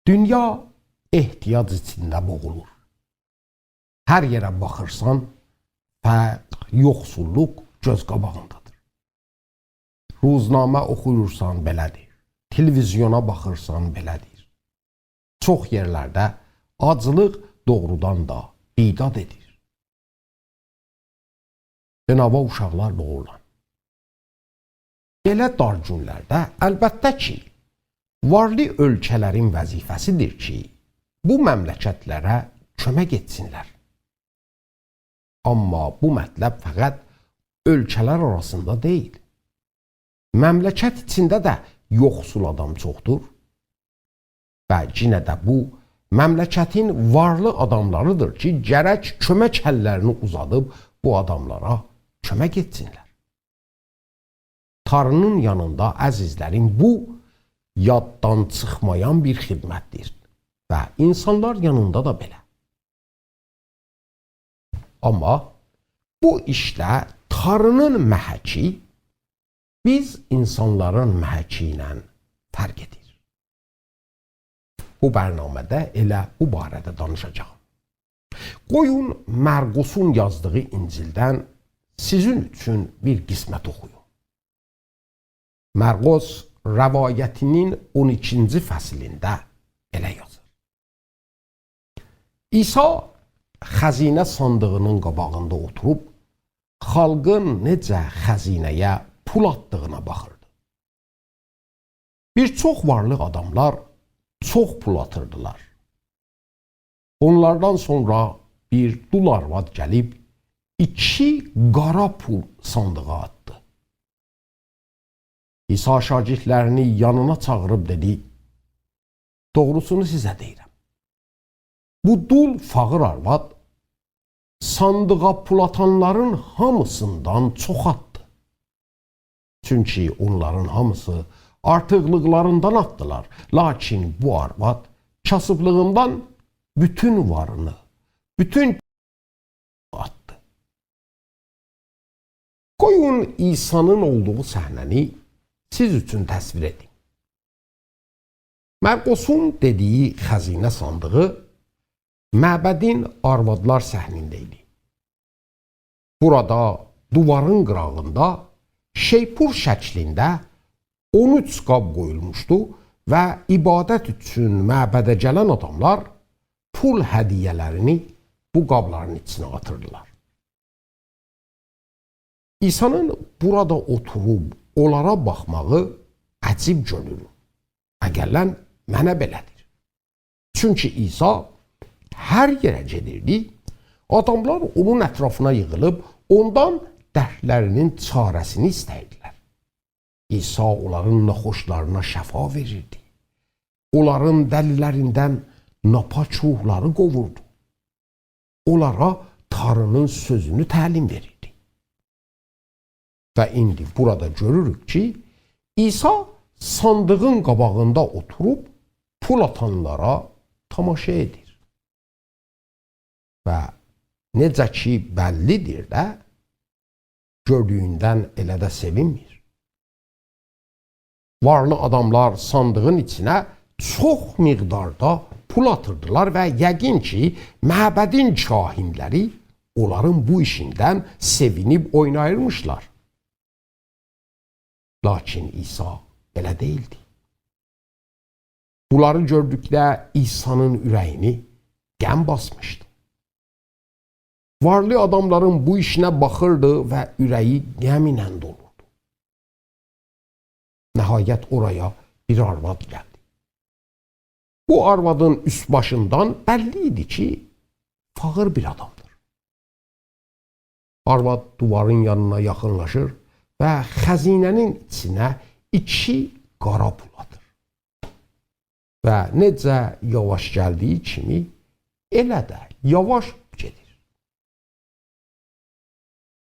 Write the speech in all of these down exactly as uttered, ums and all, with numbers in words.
دونیا احتیاج ایچینده بوغولور. هر یئره باخیرسان، فقر، یوخسوللوق گؤز قاباغیندادیر. روزنامه اوخویورسان، بئله‌دیر. تلویزیونا باخیرسان، بئله‌دیر. چوخ یئرلرده آجلیق دوغرودان دا بیداد ائدیر. بینوا اوشاقلار دوغورولان. بئله دار گونلرده، البته کی، وارلی اؤلکه‌لرین وظیفه‌سیدیر کی، بو مملکتلره کؤمک ائتسینلر. آمما بو مطلب فقط اؤلکه‌لر آراسیندا دئییل. مملکت ایچینده ده یوخسول آدام چوخدور. و یئنه ده بو، مملکتین وارلی آداملاریدیر کی، گرک کؤمک اللرینی اوزادیب بو آداملارا کؤمک ائتسینلر. تاری‌نین یانیندا، عزیزلریم، بو یاددان چیخمایان بیر خدمتدیر و اینسانلار یانیندا دا بئله. آمما بو ایشده تاری‌نین محکی بیز اینسانلارین محکی ایله فرق ائدیر. بو برنامه‌ده ائله بو باره‌ده دانیشاجاغام. قویون مرقسون یازدیغی انجیلدن سیزین اوچون بیر قسمت اوخویوم. مرقس روایتینین اون ایکینجی فصلینده بئله یازیر. عیسی خزینه صاندیغینین قاباغیندا اوتوروب، خالقین نئجه خزینه‌یه پول آتدیغینا باخیردی. بیر چوخ وارلی آداملار چوخ پول آتیردیلار. اونلاردان سونرا بیر دول آرواد گلیب، ایکی قارا پول صاندیغا آتدی. عیسی شاگردلرینی یانینا چاغیریب دئدی: «دوغروسونو سیزه دئییرم. بو دول فاغیر آرواد صاندیغا پول آتانلارین هامیسیندان چوخ آتدی. چونکی اونلارین هامیسی آرتیقلیقلاریندان آتدیلار. لاکین بو آرواد کاسیبلیغیندان بوتون وارینی، بوتون آتدی.» قویون عیسی‌نین اولدوغو صحنه‌نی سیز اوچون تصویر ائدیم. مرقسون دئدیگی خزینه صاندیغی معبدین آروادلار صحنینده ایدی. بورادا، دیوارین قیراغیندا شیپور شکلینده اون اوچ قاب قویولموشدو و عبادت اوچون معبده گلن آداملار پول هدیه‌لرینی بو قابلارین ایچینه آتیردیلار. عیسی‌نین بورادا اوتوروب اونلارا باخماغی عجیب گؤرونور. اقلاً منه بئله‌دیر. چونکی عیسی هر یئره گئدیردی، آداملار اونون اطرافینا ییغیلیب اوندان دردلرینین چاره‌سینی ایسته‌ییردیلر. عیسی اونلارین ناخوشلارینا شفا وئریردی. اونلارین دلی‌لریندن ناپاک روحلاری قوووردو. اونلارا تاری‌نین سؤزونو تعلیم وئریردی. و ایندی بورادا گؤروروک کی، عیسی صاندیغین قاباغیندا اوتوروب پول آتانلارا تاماشا ائدیر. و نئجه کی بللی‌دیر ده، گؤردویوندن ائله ده سئوینمیر. وارلی آداملار صاندیغین ایچینه چوخ مقداردا پول آتیردیلار و یقین کی، معبدین کاهن‌لری اونلارین بو ایشیندن سئوینیب اویناییرمیشلار. لاکین عیسی بئله دئییلدی. بونلاری گؤردوکده عیسی‌نین اوره‌یینی غم باسمیشدی. وارلی آداملارین بو ایشینه باخیردی و اوره‌یی غم ایله دولوردو. نهایت اورایا بیر آرواد گلدی. بو آروادین اوست باشیندان بللی ایدی کی، فاغیر بیر آدامدیر. آرواد دیوارین یانینا یاخینلاشیر و خزینه‌نین ایچینه ایکی قارا پول آتیر. و نئجه یاواش گلدیگی کیمی، ائله ده یاواش گئدیر.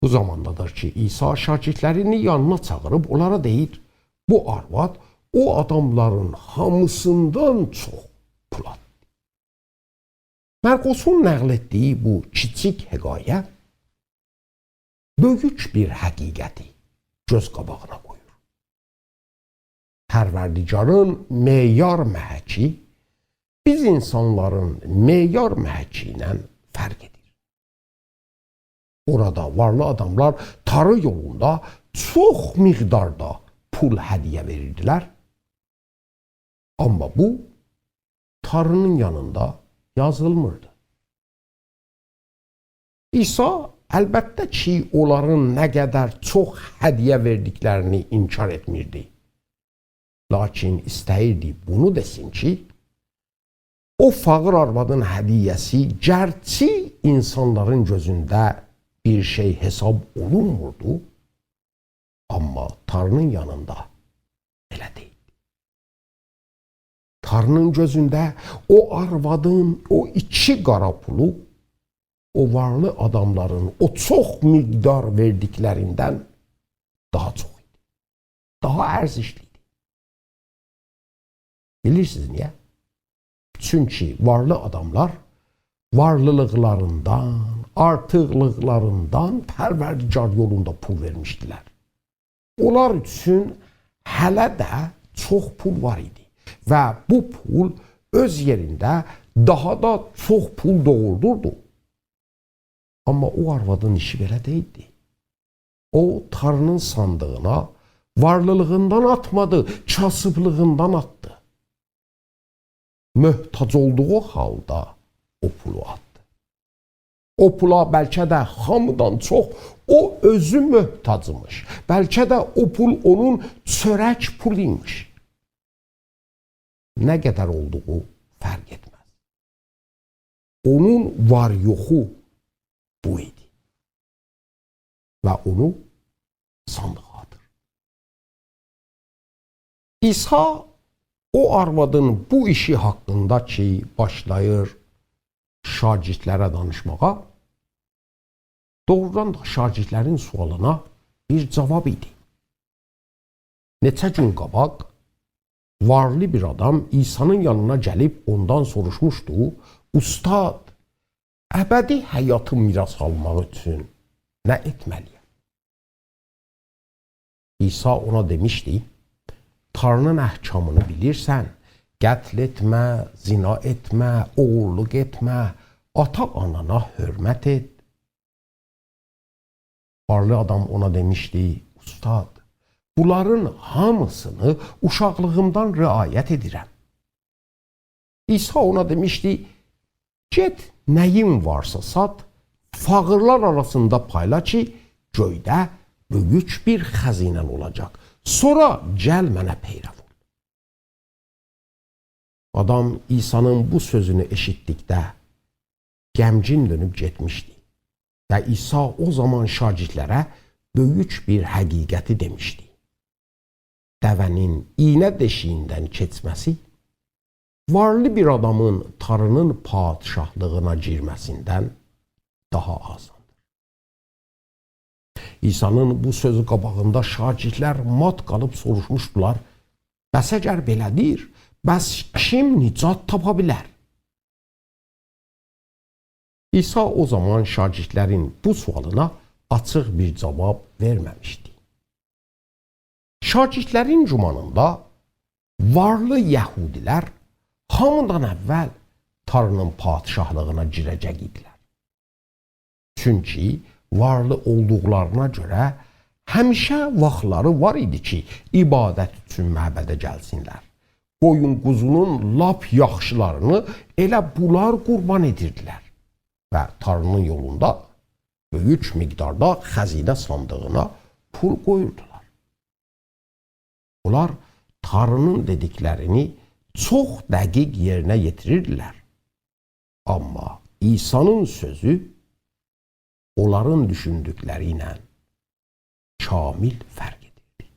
بو زاماندادیر کی، عیسی شاگردلرینی یانینا چاغیریب اونلارا دئییر: «بو آرواد او آداملارین هامیسیندان چوخ پول آتدی.» مرقسون نقل ائتدیگی بو کیچیک حکایه بؤیوک بیر حقیقتی گؤز قاباغینا قویور. پروردگارین معیار محکی بیز اینسانلارین معیار محکی ایله فرق ائدیر. اورادا وارلی آداملار تاری یولوندا چوخ مقداردا پول هدیه وئریردیلر. آمما بو، تاری‌نین یانیندا یازیلمیردی. عیسی، البته کی، اونلارین نه قدر چوخ هدیه وئردیکلرینی انکار ائتمیردی. لاکین ایسته‌ییردی بونو دئسین کی، او فقیر آروادین هدیه‌سی گرچی اینسانلارین گؤزونده بیر شئی حساب اولونموردو، آمما تاری‌نین یانیندا ائله دئییلدی. تاری‌نین گؤزونده او آروادین او ایکی قارا پولو او وارلی آداملارین او چوخ مقدار وئردیکلریندن داها چوخ ایدی. داها ارزشلی ایدی. بیلیرسینیز نییه؟ چونکی وارلی آداملار وارلیلیقلاریندان، آرتیقلیقلاریندان پروردگار یولوندا پول وئرمیشدیلر. اونلار اوچون هله ده چوخ پول وار ایدی و بو پول اؤز یئرینده داها دا چوخ پول دوغوردوردو. آمما او آروادین ایشی بئله دئییلدی. او، تاری‌نین صاندیغینا وارلیلیغیندان آتمادی، کاسیبلیغیندان آتدی. محتاج اولدوغو حالدا او پولو آتدی. او پولا بلکه ده هامیدان چوخ او اؤزو محتاج ایمیش. بلکه ده او پول اونون چؤرک پولو ایمیش. نه قدر اولدوغو فرق ائتمز. اونون وار-یوخو بو ایدی. و اونو صاندیغا آتیر. عیسی او آروادین بو ایشی حاقیندا کی، باشلاییر شاگردلره دانیشماغا، دوغرودان دا شاگردلرین سؤالینا بیر جاواب ایدی. نئچه گون قاباق وارلی بیر آدام عیسی‌نین یانینا گلیب اوندان سوروشموشدو: «اوستاد، ابدی حیاتی میراث آلماق اوچون نه ائتمه‌لی‌یم؟» عیسی اونا دئمیشدی: «تاری‌نین احکامینی بیلیرسن: قتل ائتمه، زنا ائتمه، اوغورلوق ائتمه، آتا-آنانا حؤرمت ائت.» وارلی آدام اونا دئمیشدی: «اوستاد، بونلارین هامیسینی اوشاقلیغیمدان رعایت ائدیرم.» عیسی اونا دئمیشدی: «گئت، نه‌یین وارسا سات، فقیرلر آراسیندا پایلا کی، گؤیده بؤیوک بیر خزینه‌ن اولاجاق. سونرا گل منه پیرو اول.» آدام عیسی‌نین بو سؤزونو ائشیتدیکده غمگین دؤنوب گئتمیشدی. و عیسی او زامان شاگردلره بؤیوک بیر حقیقتی دئمیشدی: دوه‌نین ایینه دئشیییندن کئچمه‌سی وارلی بیر آدامین تاری‌نین پادشاهلیغینا گیرمه‌سیندن داها آساندیر. عیسی‌نین بو سؤزو قاباغیندا شاگردلر مات قالیب سوروشموشدولار: «بس اگر بئله‌دیر، بس کیم نجات تاپا بیلر؟» عیسی او زامان شاگردلرین بو سؤالینا آچیق بیر جاواب وئرمه‌میشدی. شاگردلرین گومانیندا وارلی یهودی‌لر هامیدان اول تاری‌نین پادشاهلیغینا گیره‌جک ایدیلر. چونکی وارلی اولدوقلارینا گؤره همیشه واختلاری وار ایدی کی، عبادت اوچون معبده گلسینلر. قویون-قوزونون لاپ یاخشیلارینی ائله بونلار قوربان ائدیردیلر و تاری‌نین یولوندا بؤیوک مقداردا خزینه صاندیغینا پول قویوردولار. اونلار تاری‌نین دئدیکلرینی چوخ دقیق یئرینه یئتیریردیلر. آمما عیسی‌نین سؤزو اونلارین دوشوندوکلری ایله کامل فرق ائدیردی.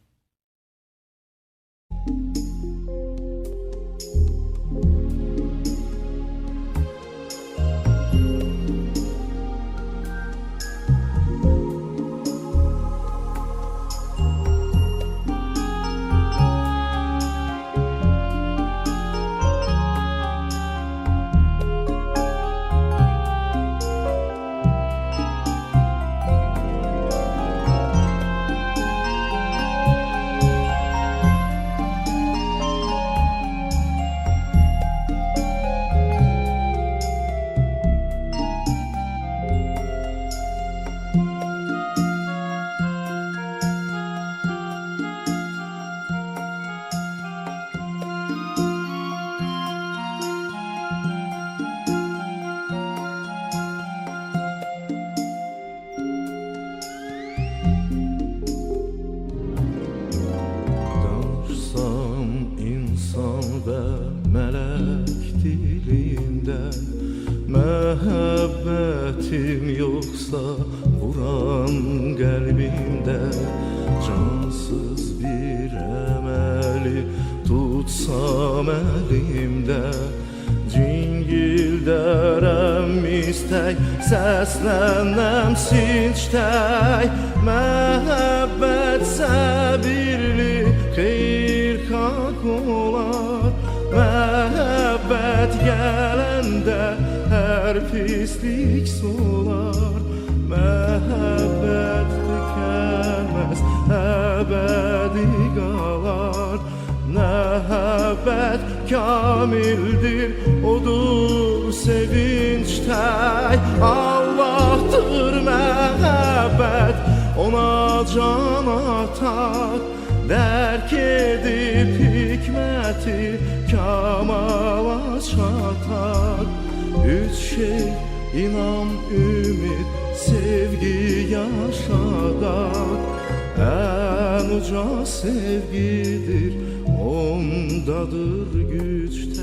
دیلینده. محبتیم یوخسا ووران قلبیمده، جانسیز بیر املی توتسام الیمده. جینگیلدرم ایستک، سسلنم سینج تک. محبت صبیرلی، خیرخواه اولار. محبت گلنده هر پیسلیک سولار. محبت توکنمز، ابدی قالار. محبت کامیلدیر، اودور سئوینج تک. آللاهدیر محبت، اونا جان آتاق، درک ائدیب حکمتی کمالا چاتاق. اوچ شئی: اینام، اومید، سئوگی یاشاداق. ان اوجا سئوگیدیر، اوندادیر گوج تک.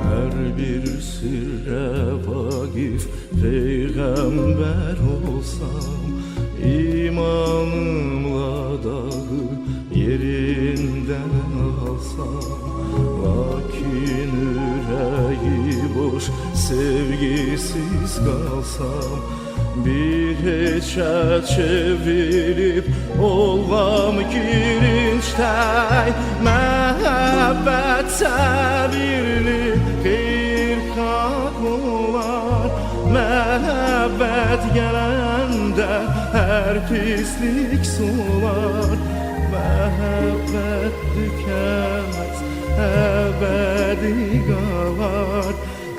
هر بیر سرّه واقف پیغمبر اولسام، ایمانیملا داغی یئریندن آلسام، لاکین اوره‌یی بوش، سئوگی‌سیز قالسام، بیر هئچه چئوریلیب اولام گیرینج تک. محبت صبیرلی، خیرخواه اولار. محبت گلنده هر پیسلیک سولار. محبت توکنمز، ابدی قالار.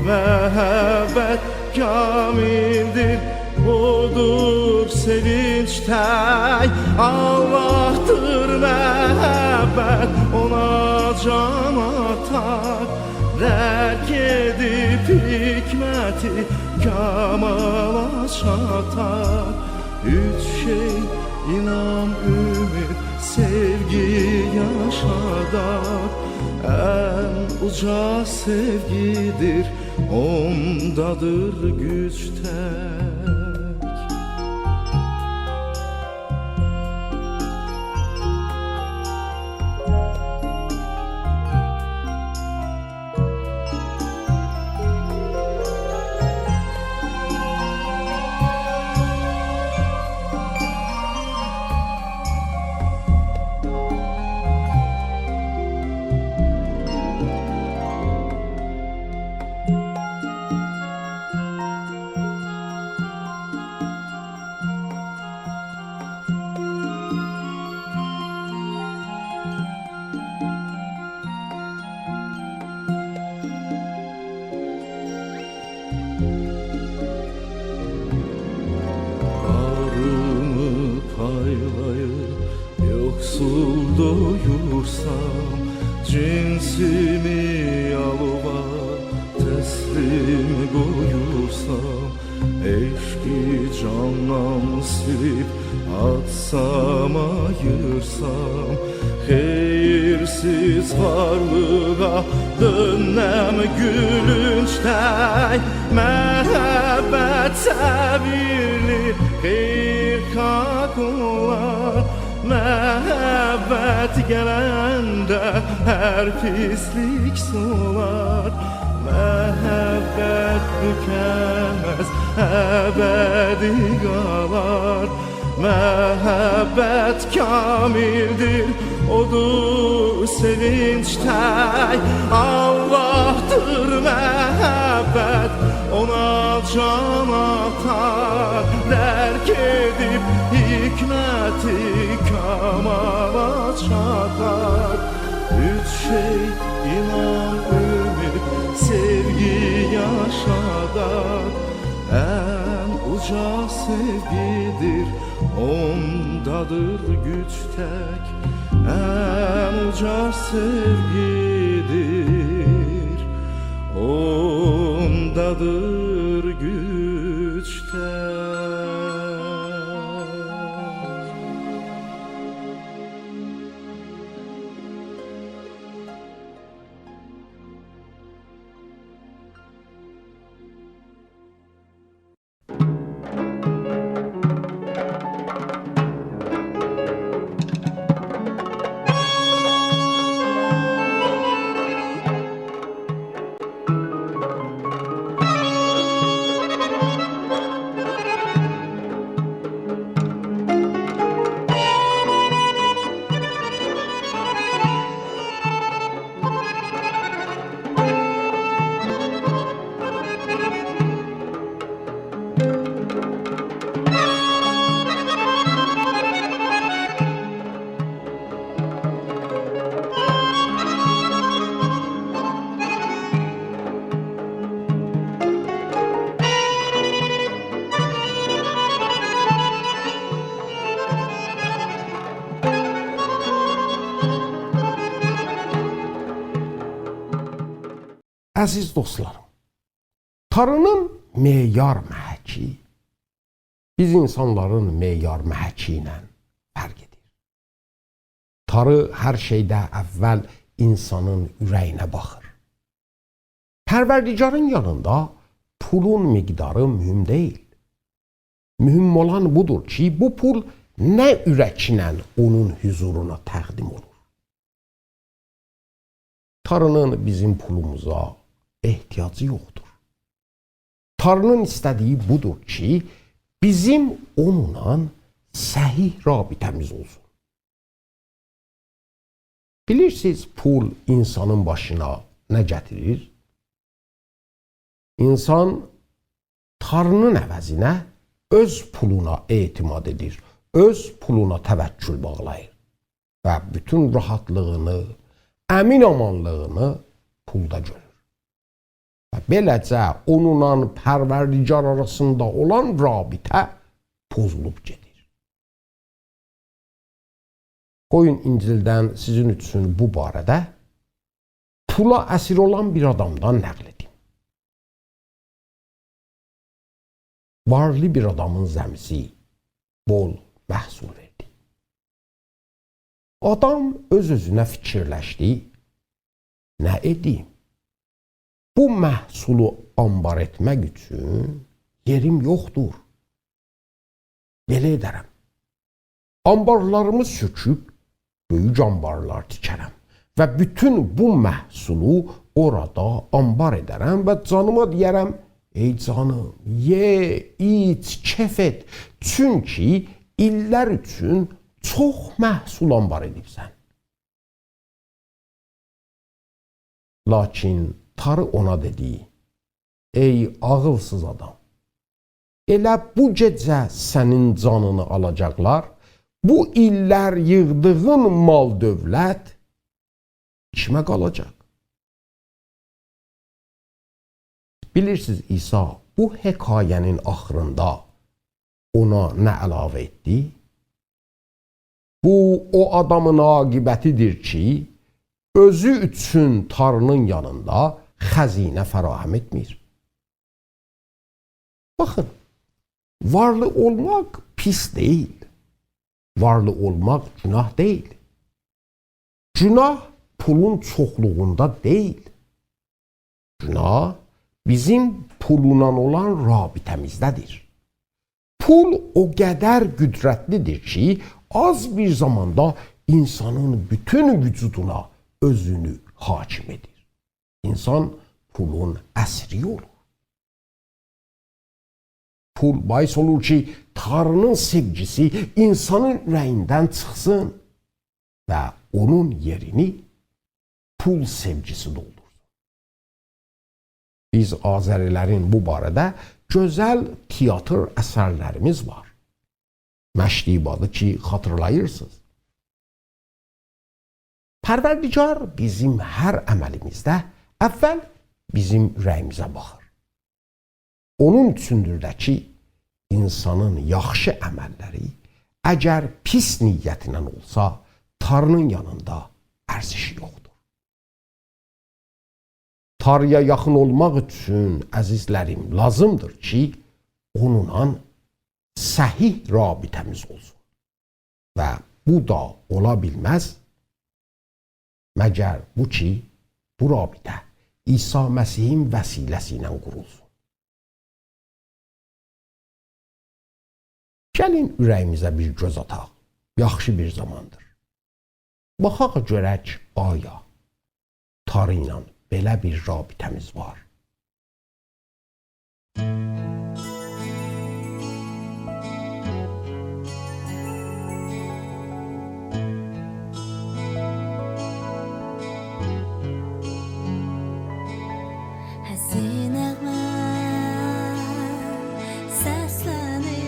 محبت کامیلدیر، اودور سئوینج تک. آللاهدیر محبت، اونا جان آتاق، درک ائدیب حکمتی کمالا چاتاق. اوچ شئی: اینام، اومید، سئوگی یاشاداق. ان اوجا سئوگیدیر، اوندادیر گوج تک. باریمی پایلاییب یوخسول دویورسام، جنسیمی آلووا تسلیم قویورسام، عشقی جاندان سیلیب آتسام، آییرسام، خئییرسیز وارلیغا دؤنم گولونج تک. محبت صبیرلی، خیرخواه اولار. محبت گلنده هر پیسلیک سولار. محبت توکنمز، ابدی قالار. محبت کامیلدیر، اودور سئوینج تک. آللاهدیر محبت، اونا جان آتاق، درک ائدیب حکمتی کمالا چاتاق. اوچ شئی: اینام، اومید، سئوگی یاشاداق. ان اوجا سئوگیدیر، اوندادیر گوج تک. جا سئوگیدیر، اوندادیر گوج ده. عزیز دوستلاریم، تاری‌نین معیار محکی بیز اینسانلارین معیار محکی ایله فرق ائدیر. تاری هر شئیده اول اینسانین اوره‌یینه باخیر. پروردگارین یانیندا پولون مقداری مهم دئییل. مهم اولان بودور کی، بو پول نه اورکله اونون حضورونا تقدیم اولور. تاری‌نین بیزیم پولوموزا احتیاجی یوخدور. تاری‌نین ایسته‌دیگی بودور کی، بیزیم اونونلا صحیح رابطه‌میز اولسون. بیلیرسینیز، پول اینسانین باشینا نه گتیریر؟ اینسان تاری‌نین عوضینه اؤز پولونا اعتماد ائدیر، اؤز پولونا توکل باغلاییر و بوتون راحتلیغینی، امین-امانلیغینی پولدا گؤرور. و بئله‌جه اونونلا پروردگار آراسیندا اولان رابطه پوزولوب گئدیر. قویون انجیلدن سیزین اوچون بو باره‌ده پولا اسیر اولان بیر آدامدان نقل ائدیم. وارلی بیر آدامین زمیسی بول محصول وئردی. آدام اؤز-اؤزونه فیکیرلشدی: «نه ائدیم؟ بو محصولو آنبار ائتمک اوچون یئریم یوخدور. بئله ائده‌رم. آنبارلاریمی سؤکوب، بؤیوک آنبارلار تیکه‌رم و بوتون بو محصولو اورادا آنبار ائده‌رم و جانیما دئیه‌رم: ای جانیم، یئ، ایچ، کئف ائت. چونکی ایللر اوچون چوخ محصول آنبار ائدیبسن.» لاکین تاری اونا دئدی: «ای عاغیلسیز آدام، ائله بو گئجه سنین جانینی آلاجاقلار، بو ایللر ییغدیغین مال-دؤولت کیمه قالاجاق؟» بیلیرسینیز، عیسی بو حکایه‌نین آخیریندا اونا نه علاوه ائتدی؟ «بو او آدامین عاقبتیدیر کی، اؤزو اوچون تاری‌نین یانیندا خزینه فراهم ائتمیر.» باخین، وارلی اولماق پیس دئییل. وارلی اولماق گوناه دئییل. گوناه پولون چوخلوغوندا دئییل. گوناه بیزیم پولونان اولان رابطه‌میزده‌دیر. پول او قدر قدرتلیدیر کی، آز بیر زاماندا اینسانین بوتون وجودونا اؤزونو حاکم ائدیر. اینسان پولون اسیری اولور. پول باعث اولور کی، تاری‌نین سئوگیسی اینسانین اوره‌ییندن چیخسین و اونون یئرینی پول سئوگیسی دولدورسون. بیز آذری‌لرین بو باره‌ده گؤزل تئاتر اثرلریمیز وار. مشتی عبادی کی، خاطیرلاییرسینیز. پروردگار بیزیم هر عملیمیزده اول بیزیم اوره‌ییمیزه باخیر. اونون اوچوندور ده کی، اینسانین یاخشی عمللری، اگر پیس نیتینن اولسا، تاری‌نین یانیندا ارزشی یوخدور. تاری‌یا یاخین اولماق اوچون، عزیزلریم، لازیمدیر کی، اونونلا صحیح رابطه‌میز اولسون. و بو دا اولا بیلمز، مگر بو کی، بو رابطه عیسی مسیحین وسیله‌سی ایله قورولسون. گلین اوره‌ییمیزه بیر گؤز آتاق. یاخشی بیر زاماندیر. باخاق گؤرک، آیا تاری ایله بئله بیر رابطه‌میز وار؟ حسین نغمه سسلنیر،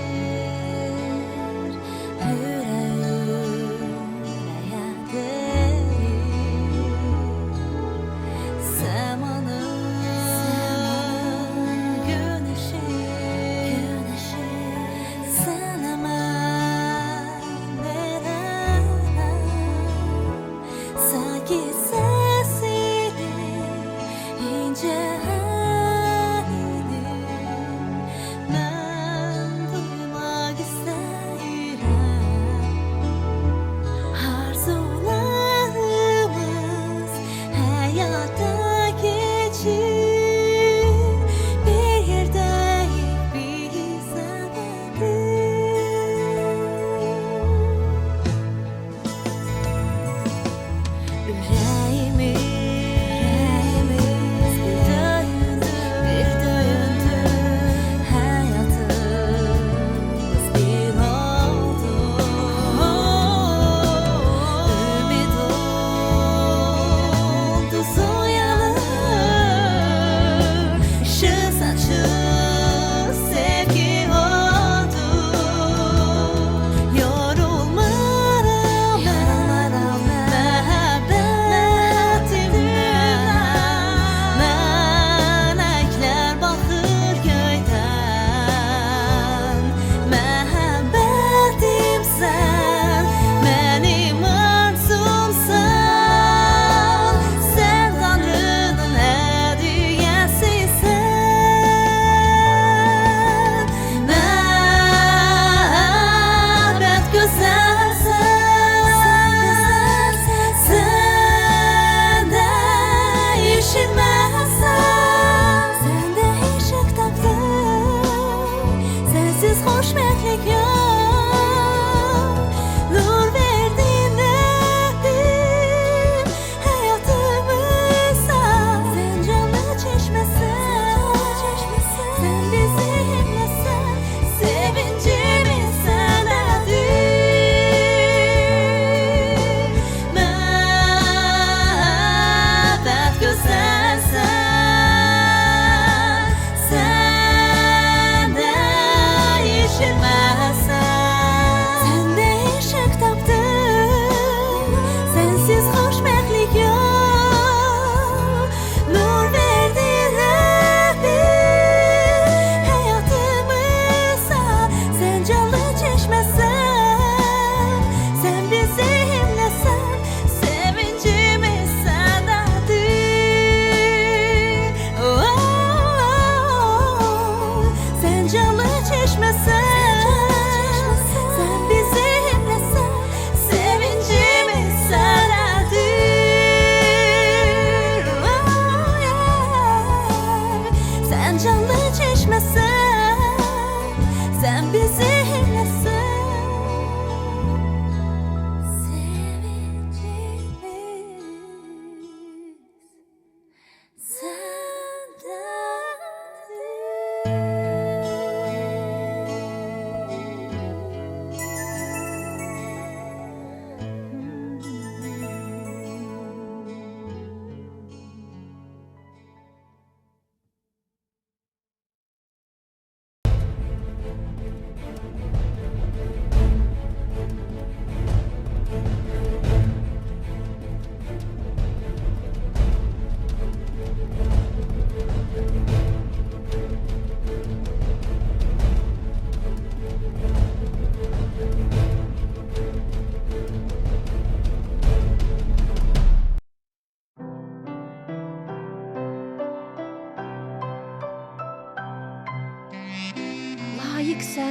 اوره‌ییمه یاخدی زامانین گونشو.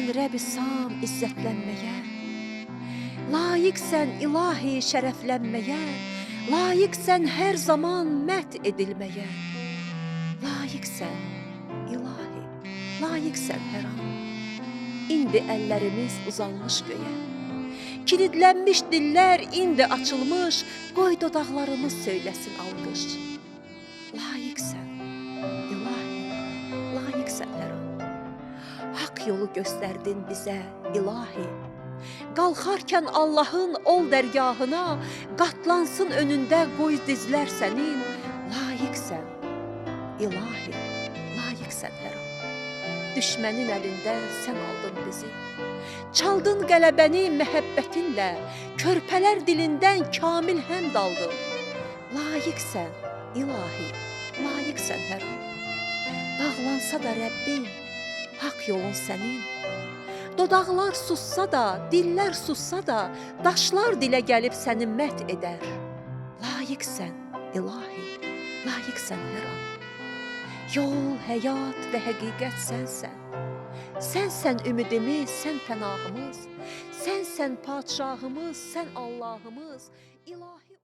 رب سام عزتلنمه‌یه، لایقسن الهی شرفلنمه‌یه، لایقسن هر زامان مدح ائدیلمه‌یه، لایقسن الهی، لایقسن هر آن. ایندی اللریمیز اوزانمیش گؤیه، کیلیدلنمیش دیللر ایندی آچیلمیش، قوی دوداقلاریمیز سؤیله‌سین آلقیش. لایقسن الهی، لایقسن هر آن. حق یولو گؤستردین بیزه الهی، قالخارکن آللاهین اول درگاهینا، قاتلانسین اؤنونده قوی دیزلر سنین، لایقسن الهی، لایقسن هر آن. دوشمنین الیندن سن آلدین بیزی، چالدین غلبه‌نی محبتینله، کؤرپه‌لر دیلیندن کامل حمد آلدین. لایقسن الهی، لایقسن هر آن. باغلانسا دا ربیم، حق یولون سنین، دوداقلار سوسسا دا، دیللر سوسسا دا، داشلار دیله گلیب سنی مدح ائدر. لایقسن الهی، لایقسن هر آن. یول، حیات و حقیقت سنسن. سنسن امیدیمیز، سن پناهیمیز. سنسن پادشاهیمیز، سن آللاهیمیز. الهی